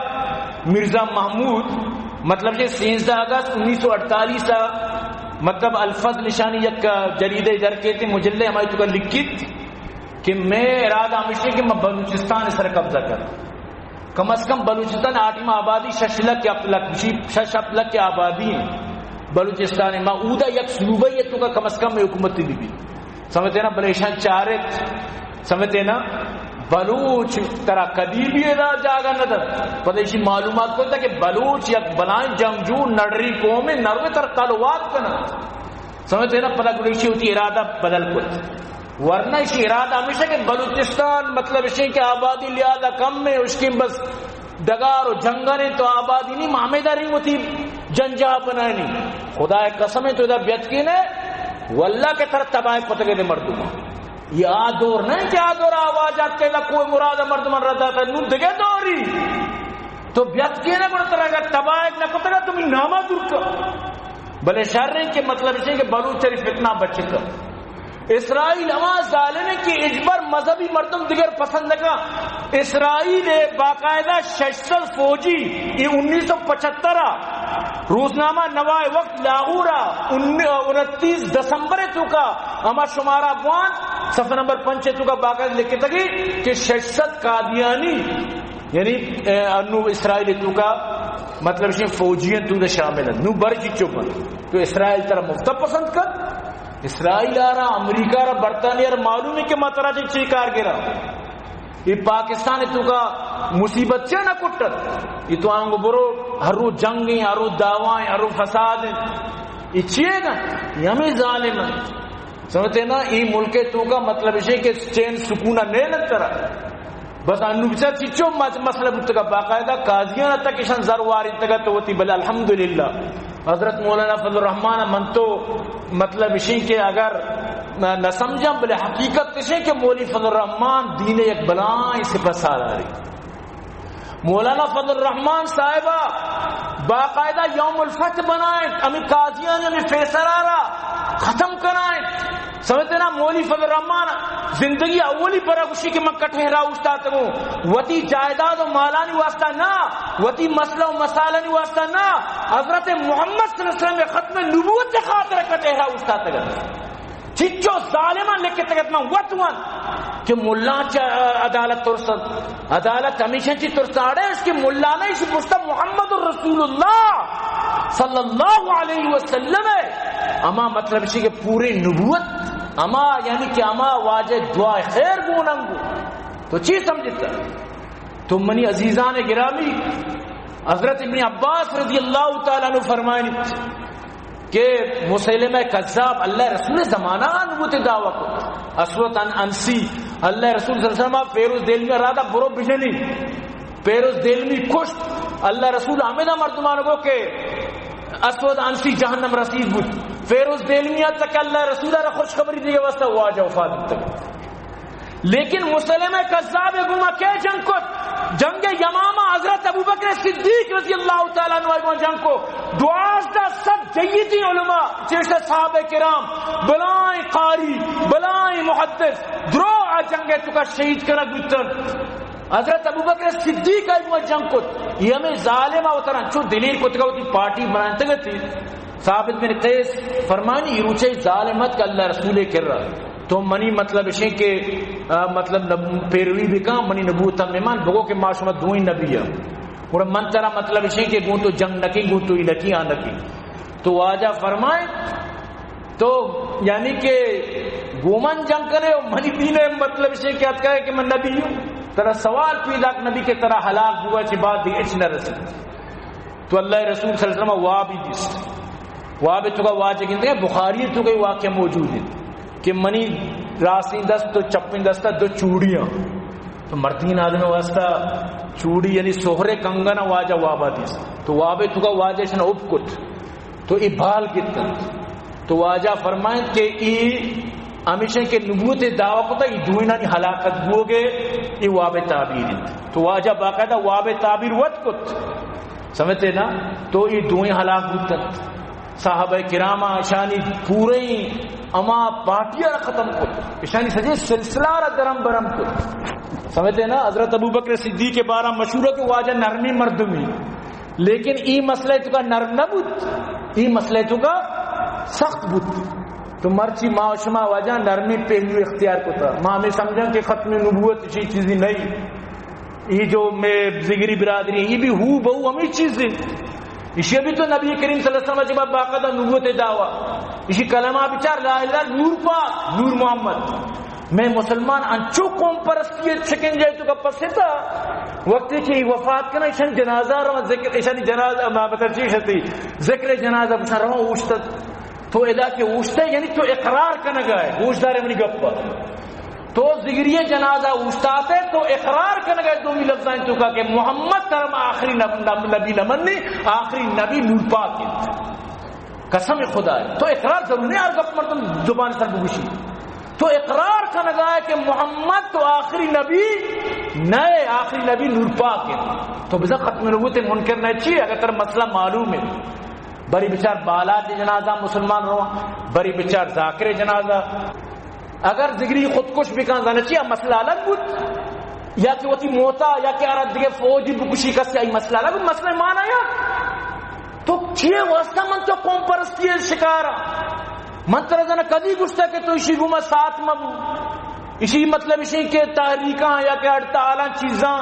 مرزا محمود، مطلب کہ سیزدہ اگست انیس سو اڑتالیس آ، مطلب الفضل اشانی یک جریدہ در کیتے مجلے ہمائی تو کا لکھت کہ میں ارادہ ہمیشہ کہ میں بلوچستان سر قبضہ کر۔ کم از کم بلوچستان آٹی ما آبادی شش لکھ یا ہفت لکھ، شش ہفت لکھ آبادی ہیں بلوچستان۔ ما اودا یک صوبہ یہ تو کا کم از کم میں حکومت دی بھی۔ سمجھتے نا؟ بلے ایشان چارت، سمجھتے نا؟ بلوچ ترا کدی بھی ادا جاگہ نہ دنت۔ پدا ایشی معلومات کو تا کہ بلوچ یک بلائیں جنگجو نڑری قوم ہے، نروے تر قلوات کنت۔ سمجھتے نا؟ پدا گڑا ایشی ہوتی ارادہ بدل کت۔ ورنہ ایشی ارادہ ہمیشہ کہ بلوچستان مطلب ایشی کہ آبادی لحاظا کم ہے، اس کی بس ڈگار و جنگل ہیں تو آبادی نہیں، ما ہمیں داریں ہوتی جنجا بنائنی۔ خدا قسم ہے تو ادا بیت کی نے، واللہ کہ تر تباہ کتگے دے مردم۔ یہ آ دور نہ کہ آ دور آواز آت کہ کوہ مراد مردمان رد آتا، نون دگہ دوری۔ تو بیت کینا گڑا ترا اگر تباہ نہ کتگا تو می ناما دور کر۔ بلے شر ہے کہ مطلب اسے کہ بلوچ ری فتنہ بچکا۔ اسرائیل ہما ظالم ہے کہ اجبر مذہبی مردم دیگر پسند نہ کا۔ اسرائیل باقاعدہ شش سد فوجی، یہ انیس سو پچہتر روزنامہ نوائے وقت لاہور ء انی-، انتیس دسمبر ء توکا ہما شمارا بوان، صفحہ نمبر پنچ ء توکا باقاعدہ لکھتگی کہ شش سد قادیانی، یعنی، اے، انو اسرائیل توکا، مطلب، شے فوجیاں تو شامل ہیں۔ نو برچی چپ ہیں۔ تو اسرائیل ترا مفت پسند کر؟ اسرائیل آ رہا، امریکہ آ رہا، برطانیہ آ رہا، معلوم ہے کہ ما ترا چی کار گرا۔ یہ پاکستان توکا مصیبت چیا نہ کٹت؟ یہ تو آنگو برو، ہر روز جنگ ہیں، ہر روز دعوا ہیں، ہر روز فساد ہیں۔ یہ چیئے نا؟ یہ ہمیں ظالم ہیں۔ سمجھتے نا؟ یہ ملک توکا مطلب اسے کہ چین سکون نہیں لگتا رہا۔ بس انو بچار چچو مس-، مسئلہ بوتگا، باقاعدہ قاضیان تک اشان زر وارتگا تو وتی، بلے الحمدللہ حضرت مولانا فضل الرحمان من تو مطلب اشیں کہ اگر نہ، نہ سمجھاں، بلے حقیقت اشیں کہ مولوی فضل الرحمان دین یک بلائیں سپہ سالاری۔ مولانا فضل الرحمان صاحبہ باقاعدہ یوم الفتح بنائیں، ہمیں قاضیان، ہمیں فیصلہ را ختم کرائیں۔ سمجھتے نا؟ مولوی فضل الرحمان زندگی اولی برا گوشی کہ من کٹہرا اوشتاتگوں، وتی جائیداد و مالانی واسطہ نہ، وتی مسئلہ و مسائلانی واسطہ نہ، حضرت محمد صلی اللہ علیہ وسلم ختم نبوت خاطر کٹہرا اوشتاتگا۔ چچو ظالمان لکھتگت من وت وان کہ ملا چہ عدالت ترسن۔ عدالت ہمیشہ چی ترساڑے اس کہ ملا نہ، اسی پشتا محمد رسول اللہ صلی اللہ علیہ وسلم ہے۔ اما مطلب اسی کہ پوری نبوت، اما یعنی کہ اما واجہ دعا خیر گوننگو۔ تو چی سمجھتا؟ تو منی عزیزان گرامی، حضرت ابن عباس رضی اللہ تعالیٰ عنہ فرمائنی کہ مسیلمہ کذاب اللہ رسول زمانہ نبوت دعویٰ کو۔ اسود ان-، انسی، اللہ رسول صلی اللہ علیہ وسلم فیروز دیلمی رادا برو بجنی۔ فیروز دیلمی کشت۔ اللہ رسول ہمیدا مردمان کو کہ اسود انسی جہنم رسید بود۔ فیروز دیلمی تک اللہ رسول را خوشخبری دیگہ واسطہ واجہ وفات بوتگ۔ لیکن مسلمہ کذاب گوما کے جنگ کت؟ جنگ یمامہ حضرت ابوبکر صدیق رضی اللہ تعالیٰ عنہ گوما جنگ کو۔ دوازدہ سد جیدی علماء، جیسے صحابہ کرام، بلائیں قاری، بلائیں محدث، درو آ جنگ توکا شہید کنگ بوتن۔ حضرت ابوبکر صدیق آئی گوما جنگ کت۔ یہ ہمیں ظالم آ وترا چو دلیر کتگا وتی پارٹی بنائیں تگتی۔ ثابت بن قیس فرمانی، یہ روچے ظالمت کا اللہ رسول کر رہا۔ تو منی مطلب اشیں کہ، آ، مطلب نب-، پیروی بکاں، منی نبوت ہم ایمان بگو کہ ما شما دوئیں نبی ہاں۔ اور من ترا مطلب اشیں کہ گوں تو جنگ نکی، گوں تو نکی آ نکی۔ تو واجہ فرمائے، تو یعنی کہ گوں من جنگ کرے اور منی دین ہے، مطلب اشیں کہ اتکا ہے کہ من نبی ہوں۔ ترا سوال پیدا کہ نبی کہ ترا ہلاک ہوا چی بعد دی اچ نہ رسی۔ تو اللہ رسول صلی اللہ علیہ وسلم واب ہی دیست۔ واب توکا واجہ گندے، بخاری توکا واقعہ موجود ہے کہ منی راستیں دست تو چپیں دست دو چوڑیاں۔ تو مردین آدم واسطہ چوڑی یعنی سہرے کنگن واجہ وابا دیست۔ تو واب توکا واجہ شن اپ کت۔ تو ای بال گتن۔ تو واجہ فرمائیں کہ ای ہمیشہ کہ نبوت دعویٰ کتا، ای دوئینانی ہلاکت بوگے، ای واب تعبیر انت۔ تو واجہ باقاعدہ واب تعبیر وت کت۔ سمجھتے نا؟ تو یہ دوئیں ہلاک بوتن۔ صحابہ کرام اشانی پورے اما پارٹی را ختم کت، اشانی سجے سلسلہ را درم برم کت۔ سمجھتے نا؟ حضرت ابوبکر صدیق کے بارہ مشہور ہے کہ واجہ نرمی مردمی، لیکن ای مسئلہ توکا نرم نہ بوت، ای مسئلہ توکا سخت بوت۔ تو مرچی ما شما واجہ نرمی پہلو اختیار کتا، ما ہمیں سمجھاں کہ ختم نبوت چی چیزی نہیں۔ یہ جو میں ذگری برادری، یہ بھی ہو بہو ہمیں چیز ہے۔ اسی ابھی تو نبی کریم صلی اللہ علیہ وسلم جب باقاعدہ نبوت دعویٰ، اسی کلمہ بچار لا الہ الا نور پاک، نور محمد۔ میں مسلمان انچو قوم پرستی شکن جائے توکا پستا، وقتی کہ وفات کنا، ایشان جنازہ رو ذکر، ایشانی جنازہ ما بتر چی شتی، ذکر جنازہ بسا رو اوشتت۔ تو ادا کہ اوشتے، یعنی تو اقرار کنگا ہے، گوشدار منی گپ۔ تو ذگری جنازہ اوشتاتے، تو اقرار کنگا ہے دومی لفظاں توکا کہ محمد ترم آخری نب-، نب-، نبی نمنی، آخری نبی نور پاک ہے۔ قسم خدا ہے۔ تو اقرار ضرور نہیں، ہر گپ مردم زبان سر بگوشی۔ تو اقرار کنگا ئے کہ محمد تو آخری نبی نئے، آخری نبی نور پاک ہے۔ تو بزاں ختم نبوت منکر نہ چی، اگر تر مسئلہ معلوم ہے۔ بری بچار بالاد جنازہ مسلمان رو، بری بچار ذاکر جنازہ۔ اگر زگری خودکش بکن زنچی، آ مسئلہ الگ بود۔ یا کہ وتی موتا، یا کہ آرا دیگه فوجی بکشی کسی، آئی مسئلہ الگ بود۔ مسئلہ مانا یا تو چیئے واسطہ من تو قوم پرستی شکارا؟ من ترا زن کدی گوشتا کہ تو اشی گوما ساتھ مبو؟ اشی مطلب اشی کہ تحریکاں یا کہ ہڑتالاں چیزاں،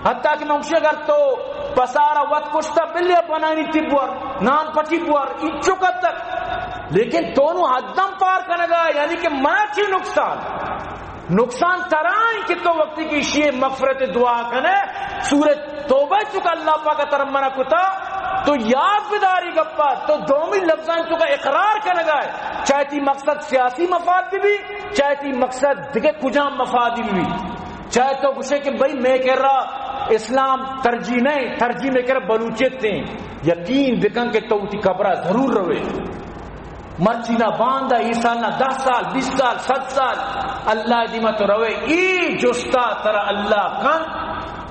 حتیٰ کہ من گوشی اگر تو پسارا وت کشتا بلے بنانی تبور، نان پٹی بور، ایچو تک۔ لیکن تو نو حدم پار کنگا، یعنی کہ منا چی نقصان؟ نقصان ترائیں کہ تو وقتی کہ اشی مغفرت دعا کنے، سورہ توبہ چکا اللہ پاک تر منع کتا، تو یاد بداری گپا، تو دومی لفظان چکا اقرار کنگا ئے، چاہے تی مقصد سیاسی مفاد بھی بھی، چاہے تی مقصد دیگه کجام مفاد بھی بھی، چاہے تو گوشے کہ بھئی میں کرا اسلام ترجیح نہیں، ترجیح میں کرا بلوچیت ہیں، یقین بکن کہ تو تی قبرہ ضرور روے۔ مرچی نہ باندا، ای سال نہ دہ سال، بیست سال، صد سال، اللہ دیما تو روے، ای جستا ترا اللہ کن،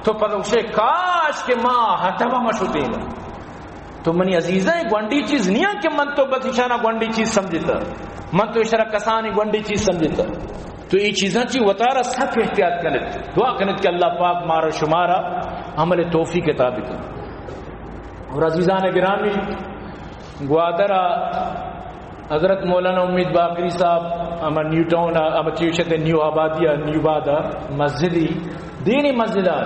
تو پدا گوشے کاش کہ ما ہتبا مشتیں۔ تو منی عزیزاں، گونڈی چیز نیاں کہ من تو بس اشانا گونڈی چیز سمجھتا، من تو اشارا کسانی گونڈی چیز سمجھتا۔ تو ای چیزاں چی وتارا سک احتیاط کنت، دعا کنت کہ اللہ پاک مارا شمارا عمل توفیق عطا بکن۔ اور عزیزان گرامی، گوادر ء حضرت مولانا امید باقری صاحب، ہما نیو ٹاؤن ء، ہما چی گوشنت نیو آبادی ء، نیو آباد ء مسجدی، دینی مسجد ء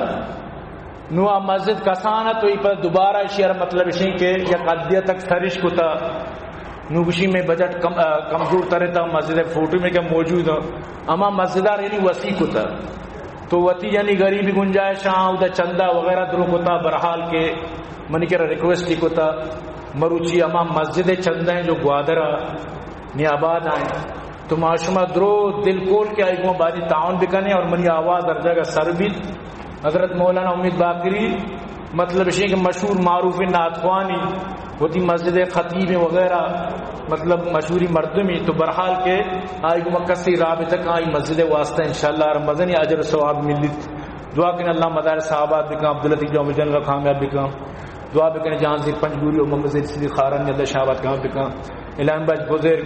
نو آ مسجد کسان ء، تو ای پر دوبارہ اشی ء مطلب اشیں کہ یک حدیہ تک سرش کتا۔ نو گوشی میں بجٹ کم، ء، کمزور تر تا مسجد ء فوٹو میں کہ موجود ء، ہما مسجد ء یعنی وسیع کتا۔ تو وتی یعنی غریبی گنجائش آں، اودا چندہ وغیرہ درو کتا، برحال کہ منی کرا ریکویسٹ ہی کتا، مروچی ہما مسجد چندہ ہیں جو گوادر نی آباد آئیں، تو ما شما درو دل کول کہ آئی گوں بانی تعاون بکنے اور منی آواز ہر جگہ سر بیت۔ حضرت مولانا امید باقری مطلب اشیں کہ مشہور معروف نعت خوانی، وتی مسجد خطیب وغیرہ، مطلب مشہوری مردمی، تو برحال کہ آئی گوں کسی رابطہ کن، آئی مسجد واسطہ انشاءاللہ ہر مزنی اجر و ثواب ملیت۔ دعا کن اللہ مدارس آباد بکن، عبداللطیف جامع جنگ کامیاب بکن۔ دعا بکن جہانزیب پنجگوری و محمد زید صدیق خاران اللہ شہباد کامیاب بکن۔ الہی بخش بزرگ،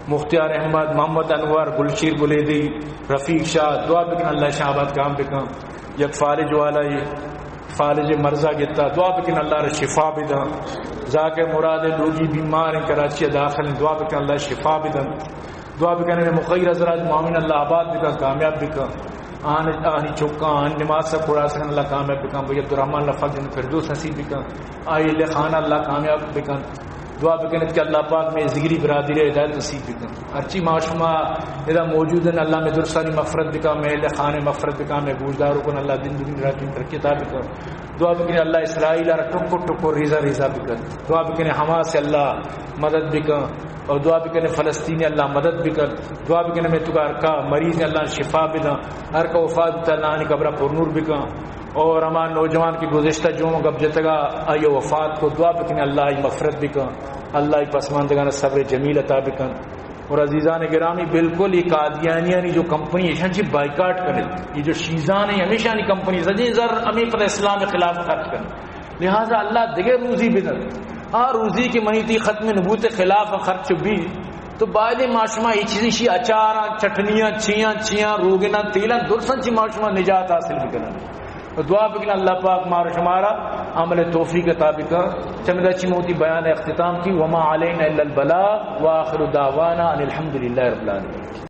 مختیار احمد، محمد انور، گلشیر بلیدی، رفیق شاہ، دعا بکن اللہ شہباد کامیاب بکن۔ یک فالج والا، فالج مرضا گتا، دعا بکن اللہ را شفا بدن۔ ذاکر مراد لوگی بیمار ہیں، کراچی داخل ہیں، دعا بکن اللہ شفا بدن۔ دعا بکن مخیر حضرات معاون اللہ آباد بکن، کامیاب بکن۔ آن، آنی چکاں، آن نماز سب پڑا سکن اللہ کامیاب بکن۔ بھئی عبدالرحمن اللہ فضل فردوس نصیب بکن۔ آئی اہل خانہ اللہ کامیاب بکن۔ دعا بکنت کہ اللہ پاک میں زگری برادری ہدایت نصیب بکن۔ ہرچی ما شما ادا موجود ہیں، اللہ میں درستانی مغفرت بکن، میں اہل خانہ مغفرت بکن، میں گوشدارو کن، اللہ دین دنیا راتین ترقی عطا بکن۔ دعا بکن اللہ اسرائیل را ٹکر ٹکر ریزہ ریزہ بکن۔ دعا بکن حماس اللہ مدد بکن، اور دعا بکن فلسطینی اللہ مدد بکن۔ دعا بکن میں تو کا ہر کا مریض اللہ شفا بدن، ہر کا وفات اللہ آنی قبرہ پر نور بکن۔ اور ہما نوجوان کی گزشتہ جمعہ گپ جتگا آئی وفات کو، دعا بکن اللہ آئی مغفرت بکن، اللہ آئی پسماندگان صبر جمیل عطا بکن۔ اور عزیزان گرامی، بالکل یہ قادیانیانی جو کمپنی ہے، ایشان چی بائیکاٹ کرے۔ یہ جو شیزان ہے، ہمیشہ نی کمپنی سجیں زر ہمیں پر اسلام خلاف خرچ کرے۔ لہذا اللہ دگہ روزی بدن۔ آ روزی کہ منی تی ختم نبوت خلاف خرچ بھی، تو باید ما شما یہ چیزی شی اچاراں، چٹنیاں، چیاں، چیاں، روگناں، تیلاں، درساں چی ما شما نجات حاصل بکنن۔ و دعا بکن اللہ پاک مارا شمارا عمل توفیق عطا بکن۔ چمدا چی موتی بیان اختتام کی، وما علینا الا البلاغ، وآخر دعوانا ان الحمد للہ رب العالمین۔